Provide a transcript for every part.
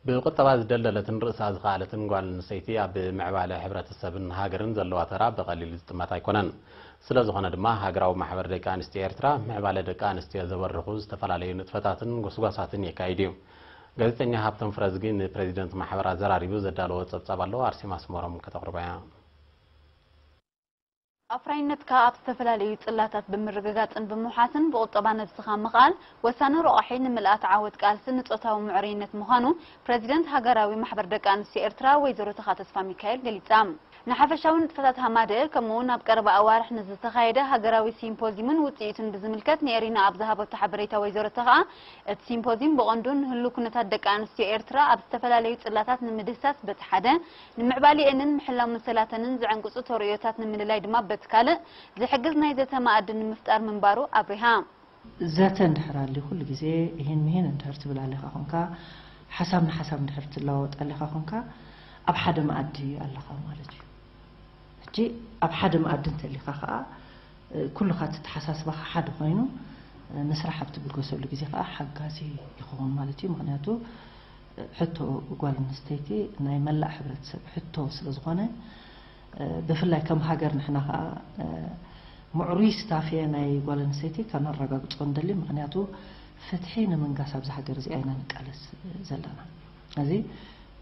ብቁጠባ ዝደልደለትን ርእሳ ዝኸኣለትን ጓል ኣንስተይቲ ኣብ ምዕባለ ሕብረተሰብን ሃገርን ዘለዋ ተራ ብቐሊል ዝጥመት ኣይኮነን። ስለ ዝኾነ ድማ ሃገራዊ ማሕበር ደቂ ኣንስትዮ ኤርትራ ምዕባለ ደቂ ኣንስትዮ ዘበርኹ ዝተፈላለዩ ንጥፈታትን ጎስጓሳትን የካይድ እዩ። ጋዜጠኛ ሃብቶም ፍረዝጊ ንፕሬዚደንት ማሕበር ኣዘራሪቡ ዘዳለዎ ጸብጻብ ኣሎ፣ ኣርሴማ ኣስመሮም ከተቕርቦ እያ። ኣፍራይነትካ ኣብ ዝተፈላለዩ ጽላታት ብምርግጋጽን ብምውሓስን ብቁጠባ ነብስኻ ምኽኣል ወሳኒ ረቋሒ ንምልኣት ዓወት ቃልሲ ንጾታዊ ምዕሩይነት ምዃኑ ፕረዚደንት ሃገራዊ ማሕበር ደቂ ኣንስትዮ ኤርትራ ወይዘሮ ተኻ ተስፋ ሚካኤል ገሊጻ። ንሓፈሻዊ ንጥፈታት ሃማደ ከምኡ እውን ኣብ ቀረባ ኣዋርሕ ንዝተኻየደ ሃገራዊ ሲምፖዚምን ውጽኢቱን ብዝምልከት ንኤሪና ኣብ ዝሃበቶ ሓበሬታ ወይዘሮ ተኻ እቲ ሲምፖዚም ብቐንዱ ንህሉ ኩነታት ደቂ ኣንስትዮ ኤርትራ ኣብ ዝተፈላለዩ ጽላታት ንምድህሳስ በቲ ሓደ ንምዕባሊኤንን ምሕላው መሰላተንን ዘዕንቅጹ ተርእዮታት ንምልላይ ድማ በቲ ካልእ ዝሕግዝ ናይ ዘተ መኣዲ ንምፍጣር ምንባሩ ኣብሪሃ። ዘተ እንድሕር ኣልዩ ኩሉ ግዜ ይህን ምሂን እንድሕር ትብል ኣሊኻ ኾንካ ሓሳብ ንሓሳብ እንድሕር ትለዋወጥ ኣሊኻ ኾንካ ኣብ ሓደ መኣዲ ኣለኻ ማለት እዩ። ሕጂ ኣብ ሓደ መኣዲ እንተሊኻ ከዓ ኩሉኻ ተተሓሳስባኻ ሓደ ኮይኑ ንስራሕ ኣብ ትብገሰሉ ግዜ ከዓ ሓጋዚ ይኸውን ማለት እዩ። ምክንያቱ ሕቶ ጓል ኣንስተይቲ ናይ መላእ ሕብረተሰብ ሕቶ ስለ ዝኾነ ብፍላይ ከም ሃገር ንሕና ከዓ ምዕሩይ ስታፌ ናይ ጓል ኣንስተይቲ ከነረጋግጾ ንደሊ። ምክንያቱ ፍትሒ ንምንጋስ ኣብዚ ሃገር እዚኣ ኢና ንቃለስ ዘለና። እዚ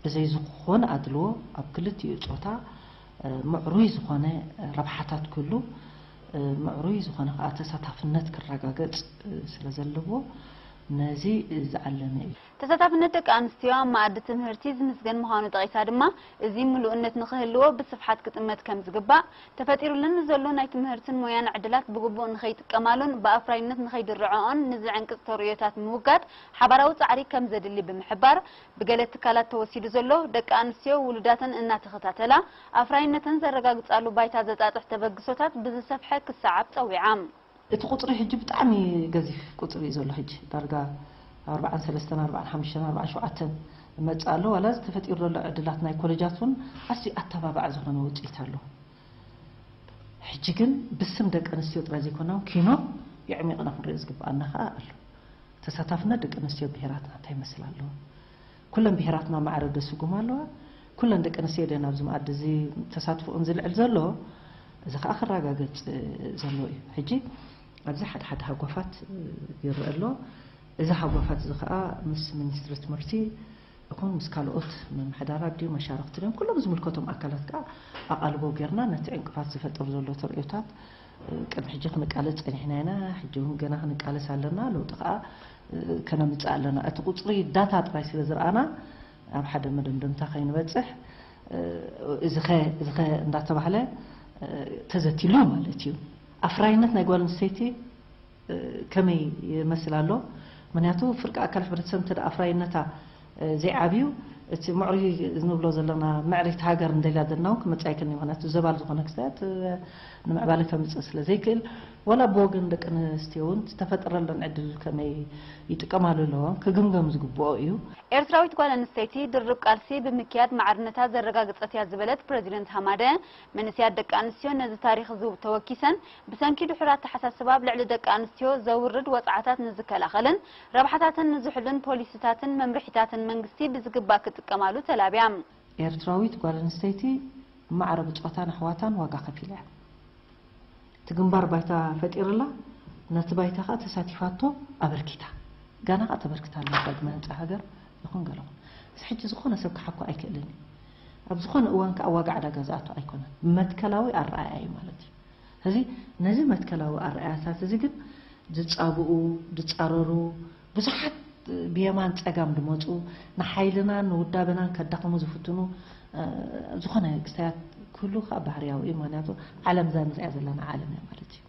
ብዘይ ዝኾነ ኣድልዎ ኣብ ክልቲኡ ጾታ ምዕሩይ ዝኾነ ረብሓታት ክህሉ ምዕሩይ ዝኾነ ከዓ ተሳታፍነት ክረጋገጽ ስለ ዘለዎ ነዚ ዝዓለመ እዩ። ተሳታፍነት ደቂ ኣንስትዮ ኣብ መኣዲ ትምህርቲ ዝምስገን ምዃኑ ጠቒሳ ድማ እዚ ምሉእነት ንኽህልዎ ብስፍሓት ክጥመት ከም ዝግባእ ተፈጢሩለን ንዘሎ ናይ ትምህርትን ሞያን ዕድላት ብግቡእ ንኸይጥቀማሉን ብኣፍራይነት ንኸይድርዐኦን ንዝዕንቅጽ ተርእዮታት ምውጋድ ሓባራዊ ጻዕሪ ከም ዘድሊ ብምሕባር ብገለ ትካላት ተወሲዱ ዘሎ ደቂ ኣንስትዮ ውሉዳተን እናተኸታተላ ኣፍራይነተን ዘረጋግጻሉ ባይታ ዘጣጥሕ ተበግሶታት ብዝሰፍሐ ክሰዓብ ጸዊዓ። እቲ ቁጽሪ ሕጂ ብጣዕሚ ገዚፍ ቁጽሪ እዩ ዘሎ። ሕጂ ዳርጋ ኣርባዓን ሰለስተን ኣርባዓን ሓሙሽተን ኣርባዓን ሸውዓተን ይመጽእ ኣሎ። ዋላ እዚ ተፈጢሩ ዘሎ ዕድላት ናይ ኮለጃት እውን ኣዝዩ ኣተባባዒ ዝኾነ ውጽኢት ኣሎ። ሕጂ ግን ብስም ደቂ ኣንስትዮ ጥራይ ዘይኮና እውን ኪኖ የዕሚቕና ክንሪኦ ዝግብኣና ከኣ ኣሎ። ተሳታፍነት ደቂ ኣንስትዮ ብሄራትና እንታይ ይመስል ኣሎ? ኩለን ብሄራትና ማዕረ ዶ ስጉማ ኣለዋ? ኩለን ደቂ ኣንስትዮ ድየን ኣብዚ መኣዲ እዚ ተሳትፎኦን ዝልዕል ዘሎ? እዚ ከኣ ክረጋገጽ ዘለዎ እዩ። ሕጂ ኣብዚ ሓደ ሓደ ሃጓፋት ይረአ ኣሎ። እዚ ሃጓፋት እዚ ከኣ ምስ ሚኒስትሪ ትምህርቲ ይኹን ምስ ካልኦት ምምሕዳራት ድዩ መሻርኽቲ ድዮም ኩሎም ዝምልከቶም ኣካላት ከኣ ኣቓልቦ ጌርና ነቲ ዕንቅፋት ዝፈጥር ዘሎ ተርእዮታት ቅድሚ ሕጂ ክንቃለስ ጸኒሕና ኢና፣ ሕጂ እውን ገና ክንቃለስ ኣለና፣ ለውጢ ከኣ ከነምጽእ ኣለና። እቲ ቁጽሪ ዳታ ጥራይ ስለ ዝረኣና ኣብ ሓደ መደምደምታ ከይንበጽሕ እዚኸ እዚኸ እንዳተባህለ ተዘቲሉ ማለት እዩ። ኣፍራይነት ናይ ጓል ኣንስተይቲ ከመይ ይመስል ኣሎ? ምክንያቱ ፍርቂ ኣካል ሕብረተሰብ እንተ ኣፍራይነታ ዘይዓብዩ እቲ ምዕሩይ ንብሎ ዘለና ምዕርይቲ ሃገር እንደልያ ዘለና እውን ክመጽእ ኣይክእልን እዩ። ምክንያቱ ዘባል ዝኾነ ክስተያት ንምዕባለ ከምጽእ ስለ ዘይክእል ዋላ ብወገን ደቂ ኣንስትዮ እውን ዝተፈጠረለን ዕድል ከመይ ይጥቀማሉ ኣለዎን ክግምገም ዝግብኦ እዩ። ኤርትራዊት ጓል ኣንስተይቲ ድርብ ቃልሲ ብምክያድ ማዕርነታ ዘረጋገጸት እያ ዝበለት ፕረዚደንት ሃማደ፣ መንእሰያት ደቂ ኣንስትዮ ነዚ ታሪኽ እዚ ተወኪሰን ብሰንኪ ድሑር ኣተሓሳስባ ኣብ ልዕሊ ደቂ ኣንስትዮ ዘውርድ ወጽዓታት ንዝከላኸልን ረብሓታተን ንዝሕሉን ፖሊሲታትን መምርሒታትን መንግስቲ ብዝግባእ ክጥቀማሉ ተላብያ። ኤርትራዊት ጓል ኣንስተይቲ ማዕረ ብጾታን ኣሕዋታን ዋጋ ከፊላ እያ። እቲ ግንባር ባይታ ፈጢርላ፣ ነቲ ባይታ ከኣ ተሳቲፋቶ ኣበርኪታ። ጋና ከኣ ተበርክት ኣላ፣ ዳግመ ህንጻ ሃገር ይኹን ገለ ይኹን። እዚ ሕጂ ዝኾነ ሰብ ክሓኮ ኣይክእልን እዩ። ኣብ ዝኾነ እዋን ከኣ ዋጋ ዕዳጋ ዝኣቱ ኣይኮነን። መትከላዊ ኣረኣእያ እዩ ማለት እዩ። ሕዚ ነዚ መትከላዊ ኣረኣእያታት እዚ ግን ዝጻብኡ፣ ዝጻረሩ ብዙሓት ብየማን ጸጋም ዝመጹ ንሓይልናን ንውዳበናን ከዳኽሙ ዝፍትኑ ዝኾነ ክስተያት ክህሉ ከኣ ባህርያዊ እዩ። ምክንያቱ ዓለም እዛ ንሪኣ ዘለና ዓለም እያ ማለት እዩ።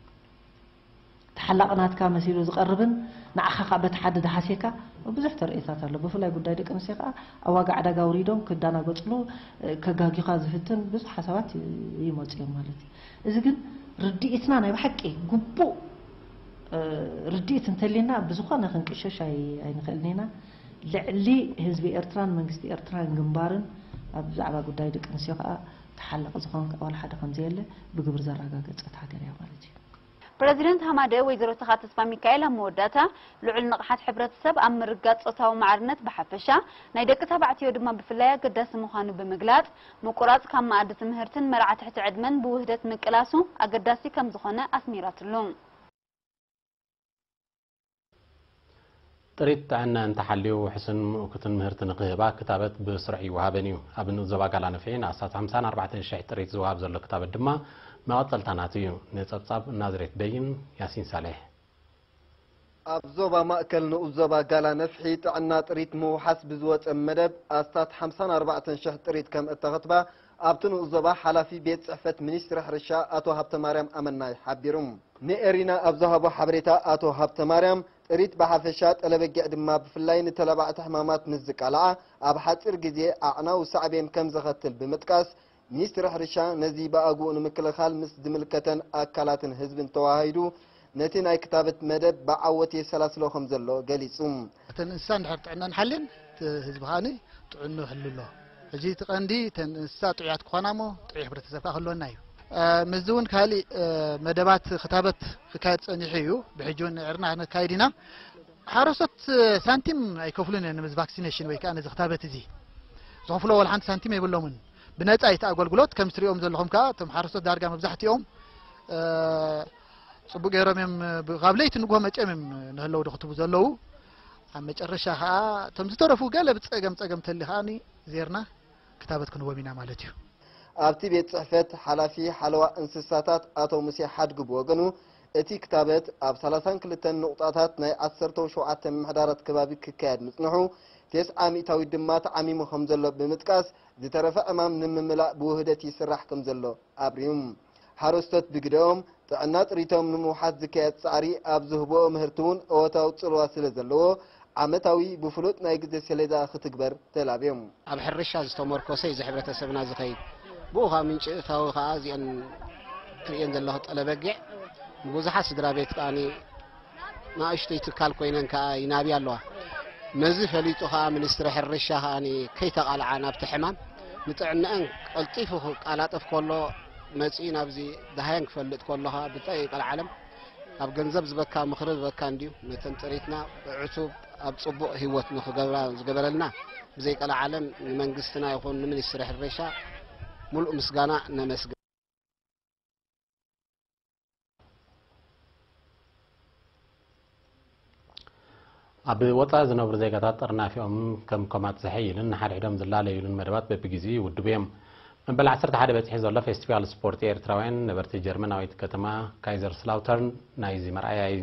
ተሓላቒ ናትካ መሲሉ ዝቐርብን ንዓኻ ከኣ በቲ ሓደ ዝሃስየካ ብዙሕ ተርእዮታት ኣሎ። ብፍላይ ጉዳይ ደቂ ኣንስትዮ ከኣ ኣብ ዋጋ ዕዳጋ ኣውሪዶም ክዳናገጽሉ ከጋግዩኻ ዝፍትን ብዙሕ ሓሳባት ይመጹ እዮም ማለት እዩ። እዚ ግን ርድኢትና ናይ ብሓቂ ግቡእ ርድኢት እንተልዩና ብዝኾነ ክንቅሸሽ ኣይንኽእልን ኢና። ልዕሊ ህዝቢ ኤርትራን መንግስቲ ኤርትራን ግንባርን ኣብ ብዛዕባ ጉዳይ ደቂ ኣንስትዮ ከኣ ተሓላቒ ዝኾን ዋላ ሓደ ከምዘየለ ብግብሪ ዘረጋገጸት ሃገር እያ ማለት እዩ። ፕረዚደንት ሃማደ ወይዘሮ ተኻ ተስፋ ሚካኤል ኣብ መወዳእታ፣ ልዑል ንቕሓት ሕብረተሰብ ኣብ ምርግጋጽ ጾታዊ ማዕርነት ብሓፈሻ፣ ናይ ደቂ ተባዕትዮ ድማ ብፍላይ ኣገዳሲ ምዃኑ ብምግላጽ፣ ምቁራጽ ካብ መኣዲ ትምህርትን መርዓ ትሕቲ ዕድመን ብውህደት ምቅላሱ ኣገዳሲ ከም ዝኾነ ኣስሚራትሉ። ጥሪት ጥዕና እንተሓልዩ ውሕስን ምእኩትን ምህርቲ ንክህባ ክታበት ብስሩዕ ይወሃበን እዩ። ኣብ ንኡስ ዞባ ጋላ ነፍሒ ንኣስታት ሓምሳን ኣርባዕተን ሽሕ ጥሪት ዝወሃብ ዘሎ ክታበት ድማ መቐጸልታ ናቱ እዩ። ንጸብጻብ ናዝሬት በይን ያሲን ሳሌሕ። ኣብ ዞባ ማእከል ንኡስ ዞባ ጋላ ነፍሒ ጥዕና ጥሪት ምውሓስ ብዝወጸ መደብ ኣስታት ሓምሳን ኣርባዕተን ሽሕ ጥሪት ከም እተኸትባ ኣብቲ ንኡስ ዞባ ሓላፊ ቤት ጽሕፈት ሚኒስትሪ ሕርሻ ኣቶ ሃብተማርያም ኣመናይ ሓቢሩ። ንኤሪና ኣብ ዝሃቦ ሓበሬታ ኣቶ ሃብተማርያም፣ ጥሪት ብሓፈሻ ጠለበጊዕ ድማ ብፍላይ ንተላባዕቲ ሕማማት ምስ ዝቃልዓ ኣብ ሓጺር ግዜ ኣዕናዊ ሳዕቤን ከም ዘኸትል ብምጥቃስ፣ ሚኒስትሪ ሕርሻ ነዚ ብኣግኡ ንምክልኻል ምስ ዝምልከተን ኣካላትን ህዝብን ተወሃሂዱ ነቲ ናይ ክታበት መደብ ብዓወት የሰላስሎ ከም ዘሎ ገሊጹ። እተን እንስሳ እንድሕር ጥዕናን ሓልየን፣ እቲ ህዝቢ ከኣ ጥዕንኡ ይሕሉ ኣሎ። ሕጂ እቲ ቀንዲ እተን እንስሳ ጥዑያት ክኾና እሞ ጥዑይ ሕብረተሰብ ከኣ ክህልወና እዩ። እ፣ ምስዚ እውን ካሊእ፣ እ፣ መደባት ክታበት ክካየድ ጸኒሑ እዩ። ብሕጂ እውን ንዕርና ክነካይድ ኢና። ሓረስቶት ሳንቲም ኣይከፍሉን እዮም ነዚ ቫክሲኔሽን ወይ ከኣ ነዚ ክታበት እዚ። ዝኸፍሎ ወላ ሓንቲ ሳንቲም የብሎምን። ብነጻ እዩ እቲ ኣገልግሎት። ከም ትሪኦም ዘለኹም ከኣ እቶም ሓረስቶት ዳርጋ መብዛሕትኦም፣ እ፣ ጽቡቕ ገይሮም እዮም፣ ብ-፣ ካብ ለይቲ ንግሆ መጺኦም እዮም ንህለው ድኽትቡ ዘለዉ። ኣብ መጨረሻ ከኣ እቶም ዝተረፉ ገለ ብጸገም ጸገም ተሊ ከኣ ዜርና ክታበት ክንህቦም ኢና ማለት እዩ። ኣብቲ ቤት ጽሕፈት ሓላፊ ሓለዋ እንስሳታት ኣቶ ሙሴ ሓድጉ ብወገኑ፣ እቲ ክታበት ኣብ ሰላሳን ክልተን ንቑጣታት ናይ ዓሰርተው ሸውዓተ ምምሕዳራት ከባቢ ክካየድ ምጽንሑ፣ ተስዓ ሚእታዊት ድማ ተዓሚሙ ከም ዘሎ ብምጥቃስ፣ ዝተረፈ ዕማም ንምምላእ ብውህደት ይስራሕ ከም ዘሎ ኣብርዩ። ሓረስቶት ብግደኦም፣ ጥዕና ጥሪቶም ንምውሓስ ዝካየድ ጻዕሪ ኣብ ዝህብኦ ምህርቲ እውን እወታዊ ጽልዋ ስለ ዘለዎ፣ ዓመታዊ ብፍሉጥ ናይ ግዜ ሰሌዳ ክትግበር ተላብዮም። ኣብ ሕርሻ ዝተመርኮሰ እዩ እዚ ሕብረተሰብና ዝኸይድ። ብኡ ከዓ ምንጪ እታዊ ከዓ እዚአን ትርእየን ዘለኹ ጠለበጊዕ ንብዙሓት ስድራ ቤት ከዓ ንኣሽተይ ትካል ኮይነን ከዓ ይናብያ ኣለዋ። ነዚ ፈሊጡ ከዓ ሚኒስትሪ ሕርሻ ከዓ ከይተቓልዓ ናብቲ ሕማም ንጥዕንአን ቀልጢፉ ክቃላጠፍ ከሎ መጺኡ ናብዚ ደሃየን ክፈልጥ ከሎ ከዓ ብጠይ ቀልዓለም ኣብ ገንዘብ ዝበካ ምኽሪ ዝበካ እንድዩ ነተን ጥሪትና ዕቱብ ኣብ ጽቡቕ ህይወት ንኽገብራ ዝገበረልና ብዘይቀልዓለም ንመንግስትና ይኹን ንሚኒስትሪ ሕርሻ ሙሉእ ምስጋና ነመስግን። ኣብ ወጻኢ ዝነብሩ ዜጋታት ጥርናፊኦም ከም ኮማት ዝሕይልን ንሓድሕዶም ዝላለዩሉን መደባት በብግዜኡ ይውድቡ እዮም። መበል ዓሰርተ ሓደ በጺሑ ዘሎ ፌስቲቫል ስፖርት ኤርትራውያን ነበርቲ ጀርመናዊት ከተማ ካይዘርስላውተርን ናይዚ መርኣያ እዩ።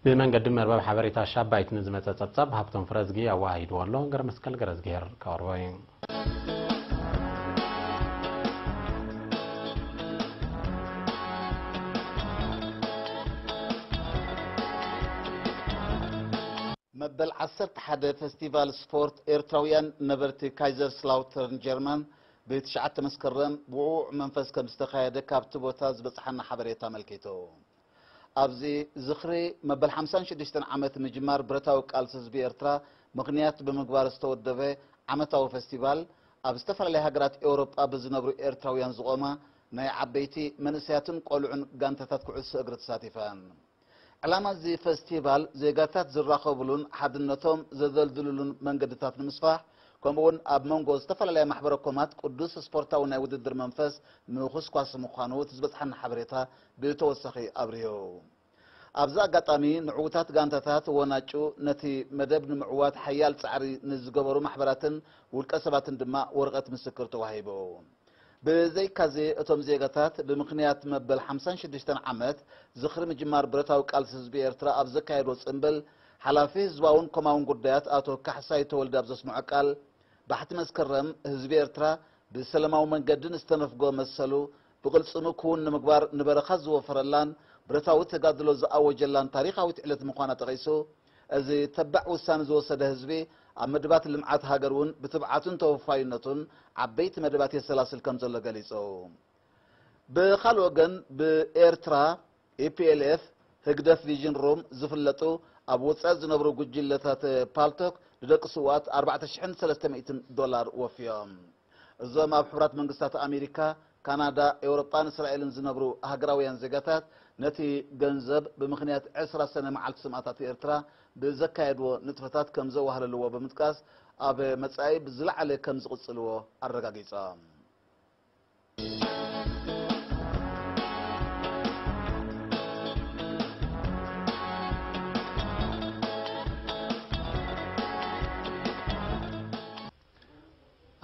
ብመንገዲ መርበብ ሓበሬታ ሻባይት ንዝመጸ ጸብጻብ ሃብቶም ፍረዝጊ ኣወሃሂድዎ ኣሎ። ገረመስቀል ገረዝግሄር ከቕርቦ እዩ። መበል ዓሰርተ ሓደ ፈስቲቫል ስፖርት ኤርትራውያን ነበርቲ ካይዘርስላውተርን ጀርመን ብትሽዓተ መስከረም ብውዕዉዕ መንፈስ ከም ዝተኻየደ ካብቲ ቦታ ዝበጽሓና ሓበሬታ ኣመልኪቱ። ኣብዚ ዝኽሪ መበል ሓምሳን ሽዱሽተን ዓመት ምጅማር ብረታዊ ቃልሲ ህዝቢ ኤርትራ ምኽንያት ብምግባር ዝተወደበ ዓመታዊ ፈስቲቫል፣ ኣብ ዝተፈላለያ ሃገራት ኤውሮጳ ብዝነብሩ ኤርትራውያን ዝቖማ ናይ ዓበይቲ፣ መንእሰያትን ቆልዑን ጋንታታት ኩዕሶ እግሪ ተሳቲፈን። ዕላማ እዚ ፈስቲቫል ዜጋታት ዝራኸብሉን ሓድነቶም ዘደልድልሉን መንገድታት ንምስፋሕ፣ ከምኡውን ኣብ መንጎ ዝተፈላለያ ማሕበረ ኮማት ቅዱስ ስፖርታዊ ናይ ውድድር መንፈስ ምኹስኳስ ምዃኑ እቲ ዝበጽሓና ሓበሬታ ብተወሳኺ ኣብርሁ። ኣብዚ ኣጋጣሚ ንዕዉታት ጋንታታት ወናጩ ነቲ መደብ ንምዕዋት ሓያል ጻዕሪ ንዝገበሩ ማሕበራትን ውልቀ ሰባትን ድማ ወረቐት ምስክር ተዋሂቡ። ብዘይካዚ እቶም ዜጋታት ብምኽንያት መበል ሓምሳን ሽዱሽተን ዓመት ዝኽሪ ምጅማር ብረታዊ ቃልሲ ህዝቢ ኤርትራ ኣብ ዘካየድዎ ጽምብል ሓላፊ ህዝባውን ኮማውን ጉዳያት ኣቶ ካሕሳይ ተወልደ ኣብ ዘስምዖ ቃል ባሕቲ መስከረም ህዝቢ ኤርትራ ብሰለማዊ መንገዲ ንዝተነፍጎ መሰሉ ብቕልጽሙ ክውን ንምግባር ንበረኻ ዝወፈረላን ብረታዊ ተጋድሎ ዝኣወጀላን ታሪኻዊት ዕለት ምዃና ጠቒሱ፣ እዚ ተባዕ ውሳነ ዝወሰደ ህዝቢ ኣብ መደባት ልምዓት ሃገር እውን ብትብዓቱን ተወፋይነቱን ዓበይቲ መደባት የሰላስል ከም ዘሎ ገሊጹ። ብኻልእ ወገን ብኤርትራ ኢፒኤልኤፍ ህግደፍ ቪዥን ሩም ዝፍለጡ ኣብ ወጻኢ ዝነብሩ ጉጅለታት ፓልቶክ ንደቂ ስውኣት ኣርባዕተ ሽሕን ሰለስተ ሚእትን ዶላር ወፍዮም። እዞም ኣብ ሕቡራት መንግስታት ኣሜሪካ፣ ካናዳ፣ ኤውሮጳን እስራኤልን ዝነብሩ ሃገራውያን ዜጋታት ነቲ ገንዘብ ብምኽንያት ዕስራ ሰነ መዓልቲ ሰማእታት ኤርትራ ብዘካየድዎ ንጥፈታት ከም ዘዋህለልዎ ብምጥቃስ፣ ኣብ መጻኢ ብዝለዓለ ከም ዝቕጽልዎ ኣረጋጊጾም።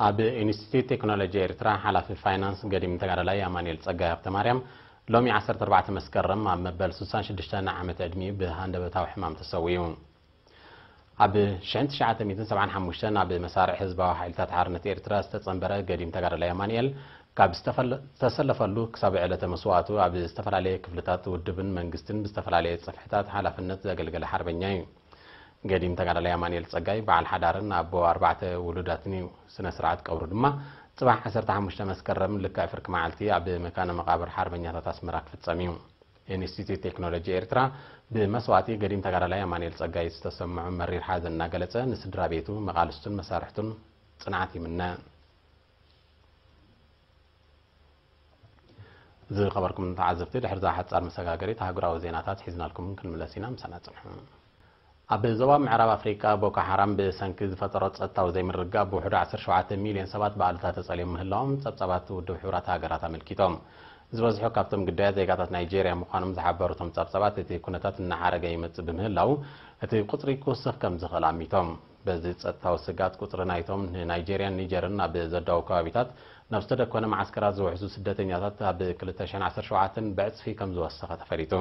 ኣብ ኢንስቲትዩት ቴክኖሎጂ ኤርትራ ሓላፊ ፋይናንስ ገዲም ተጋዳላይ ኣማኑኤል ጸጋይ ሃብተማርያም ሎሚ ዓሰርተ ኣርባዕተ መስከረም ኣብ መበል ስሳን ሽዱሽተን ዓመት ዕድሚኡ ብሃንደበታዊ ሕማም ተሰዊኡ። ኣብ ሽሕን ትሽዓተ ሚእትን ሰብዓን ሓሙሽተን ኣብ መሳርዕ ህዝባዊ ሓይልታት ሓርነት ኤርትራ ዝተጸንበረ ገዲም ተጋዳላይ ኣማኑኤል ካብ ዝተፈለ-፣ ዝተሰለፈሉ ክሳብ ዕለተ መስዋእቱ ኣብ ዝተፈላለየ ክፍልታት ውድብን መንግስትን ብዝተፈላለየ ጽፍሕታት ሓላፍነት ዘገልገለ ሓርበኛ እዩ። ገዲም ተጋዳላይ ኣማኑኤል ጸጋይ በዓል ሓዳርን ኣቦ ኣርባዕተ ውሉዳትን እዩ። ስነ ስርዓት ቀብሩ ድማ ጽባሕ ዓሰርተ ሓሙሽተ መስከረም ልክዕ ፍርቂ መዓልቲ ኣብ መካነ መቓብር ሓርበኛታት ኣስመራ ክፍጸም እዩ። ኢንስቲትዩት ቴክኖሎጂ ኤርትራ ብመስዋእቲ ገዲም ተጋዳላይ ኣማኑኤል ጸጋይ ዝተሰምዖ መሪር ሓዘን እናገለጸ፣ ንስድራ ቤቱ፣ መቓልስቱን መሳርሕቱን ጽንዓት ይምነ። ዝኸበርኩም ተዓዘብቲ፣ ድሕሪ እዛ ሓጻር መሰጋገሪት ኣህጉራዊ ዜናታት ሒዝናልኩም ክንምለስ ኢና፣ ምሳና ጽንሑ። ኣብ ዞባ ምዕራብ ኣፍሪቃ ቦኮ ሓራም ብሰንኪ ዝፈጠሮ ጸጥታዊ ዘይምርግጋእ ብውሕዱ ዓሰርተ ሸውዓተ ሚልዮን ሰባት ብኣሉታ ተጸልዮም ምህላዎም ጸብጻባት ውድብ ሕቡራት ሃገራት ኣመልኪቶም። ዝበዝሑ ካብቶም ግዳያት ዜጋታት ናይጄርያ ምዃኖም ዝሓበሩ እቶም ጸብጻባት፣ እቲ ኩነታት እናዓረገ ይመጽእ ብምህላው እቲ ቁጽሪ ክውስኽ ከም ዝኽእል ኣሚቶም። በዚ ጸጥታዊ ስግኣት ቁጽሪ ናይቶም ንናይጄርያን ኒጀርን ኣብ ዘዳዉ ከባቢታት ናብ ዝተደኮነ መዓስከራት ዝውሕዙ ስደተኛታት ኣብ ክልተ ሽሕን ዓሰርተ ሸውዓተን ብዕጽፊ ከም ዝወሰኸ ተፈሊጡ።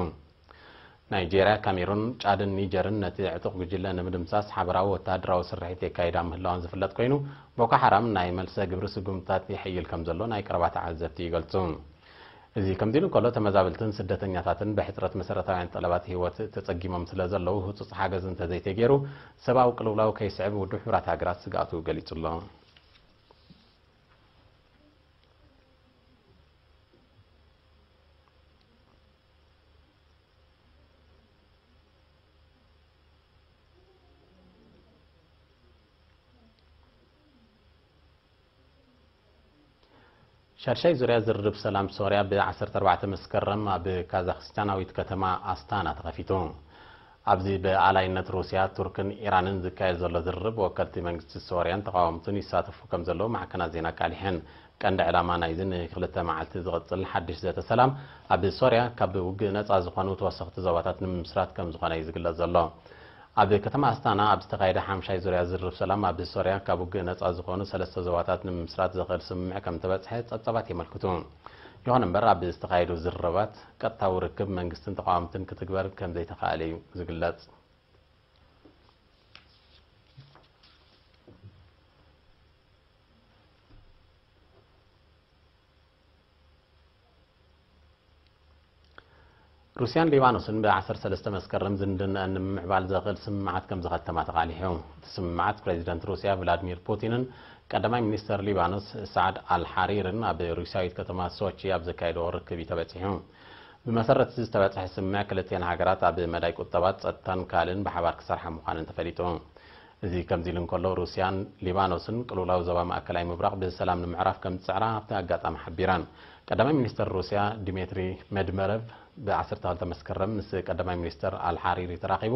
ናይጄርያ፣ ካሜሩን፣ ጫድን ኒጀርን ነቲ ዕጡቕ ጉጅለ ንምድምሳስ ሓበራዊ ወተሃደራዊ ስርሒት የካይዳ ምህላወን ዝፍለጥ ኮይኑ፣ ቦኮ ሓራም ናይ መልሰ ግብሪ ስጉምትታት የሐይል ከም ዘሎ ናይ ቀረባ ተዓዘብቲ ይገልጹ። እዚ ከምዚ ኢሉ እንከሎ፣ ተመዛበልትን ስደተኛታትን ብሕጽረት መሰረታውያን ጠለባት ህይወት ተጸጊሞም ስለ ዘለዉ፣ ህጹጽ ሓገዝ እንተዘይተገይሩ፣ ሰብኣዊ ቅልውላው ከይስዕብ ውድብ ሕቡራት ሃገራት ስግኣቱ ገሊጹ ኣሎ። ሻድሻይ ዙርያ ዝርርብ ሰላም ሶርያ ብ ዓሰርተ ኣርባዕተ መስከረም ኣብ ካዛኽስታናዊት ከተማ ኣስታና ተኸፊቱ። ኣብዚ ብኣላይነት ሩስያ፣ ቱርክን ኢራንን ዝካየድ ዘሎ ዝርርብ፣ ወከልቲ መንግስቲ ሶርያን ተቓወምቱን ይሳተፉ ከም ዘለዉ ማዕከናት ዜና ኣቃሊሐን። ቀንዲ ዕላማ ናይዚ ንክልተ መዓልቲ ዝቕጽል ሓድሽ ዘተ ሰላም፣ ኣብ ሶርያ ካብ ውግእ ነጻ ዝኾኑ ተወሰኽቲ ዞባታት ንምምስራት ከም ዝኾነ እዩ ዝግለጽ ዘሎ። ኣብ ከተማ ኣስታና ኣብ ዝተኻየደ ሓምሻይ ዙርያ ዝርርብ ሰላም፣ ኣብ ሶርያ ካብ ውግእ ነጻ ዝኾኑ ሰለስተ ዞባታት ንምምስራት ዘኽእል ስምምዕ ከም ተበጽሐ ጸብጻባት የመልክቱ። ይኹን እምበር፣ ኣብ ዝተኻየዱ ዝርርባት ቀጥታዊ ርክብ መንግስትን ተቓወምትን ክትግበር ከም ዘይተኻእለ እዩ ዝግለጽ። ሩስያን ሊባኖስን ብ ዓሰርተ ሰለስተ መስከረም ዝምድናኣን ንምምዕባል ዘኽእል ስምምዓት ከም ዝኸተማ ተቓሊሑ። እቲ ስምምዓት ፕሬዚደንት ሩስያ ቭላድሚር ፑቲንን ቀዳማይ ሚኒስተር ሊባኖስ ሳዕድ ኣል ሓሪርን ኣብ ሩስያዊት ከተማ ሶቺ ኣብ ዘካየድዎ ርክብ እዩ ተበጺሑ። ብመሰረት እዚ ዝተበጽሐ ስምምዕ፣ ክልቲኣን ሃገራት ኣብ መዳይ ቁጠባ፣ ጸጥታን ካልእን ብሓባር ክሰርሓ ምዃነን ተፈሊጡ። እዚ ከምዚ ኢሉ እንከሎ፣ ሩስያን ሊባኖስን ቅልውላው ዞባ ማእከላይ ምብራቕ ብሰላም ንምዕራፍ ከም ዝጽዕራ ኣብቲ ኣጋጣሚ ሓቢረን። ቀዳማይ ሚኒስተር ሩስያ ዲሜትሪ ሜድመረቭ ብ ዓሰርተ ክልተ መስከረም ምስ ቀዳማይ ሚኒስተር ኣልሓሪሪ ተራኺቡ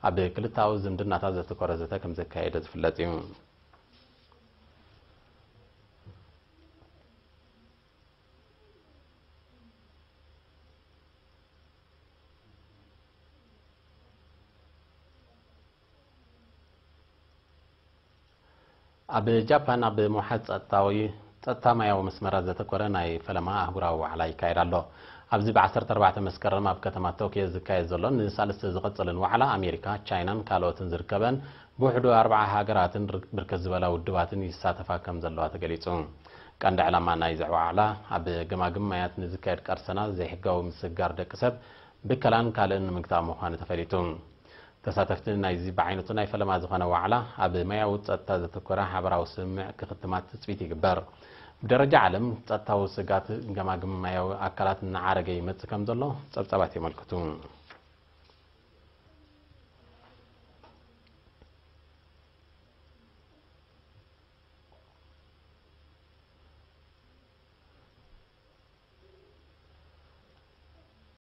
ኣብ ክልተኣዊ ዝምድናታት ዘተኮረ ዘተ ከም ዘካየደ ዝፍለጥ እዩ። ኣብ ጃፓን ኣብ ምውሓስ ጸጥታዊ፣ ጸጥታ ማያዊ መስመራት ዘተኮረ ናይ ፈለማ ኣህጉራዊ ዋዕላ ይካየድ ኣሎ። ኣብዚ ብ ዓሰርተ ኣርባዕተ መስከረም ኣብ ከተማ ቶክዮ ዝካየድ ዘሎን ንሳልስቲ ዝቕጽልን ዋዕላ፣ ኣሜሪካ፣ ቻይናን ካልኦትን ዝርከበን ብውሕዱ ኣርብዓ ሃገራትን ር-፣ ብርክት ዝበላ ውድባትን ይሳተፋ ከም ዘለዋ ተገሊጹ። ቀንዲ ዕላማ ናይዚ ዋዕላ፣ ኣብ ገማግም ማያት ንዝካየድ ቀርሰና ዘይሕጋዊ ምስግጋር ደቂ ሰብ፣ ብከላን ካልእን ንምግታእ ምዃኑ ተፈሊጡ። ተሳተፍቲ ናይዚ ብዓይነቱ ናይ ፈለማ ዝኾነ ዋዕላ፣ ኣብ ማያዊ ጸጥታ ዘተኮረ ሓበራዊ ስምምዕ ክኽትማት ትጽቢት ይግበር። ብደረጃ ዓለም፣ ጸጥታዊ ስጋት ገማግም ማያዊ ኣካላት እናዓረገ ይመጽእ ከም ዘሎ ጸብጻባት የመልክቱ።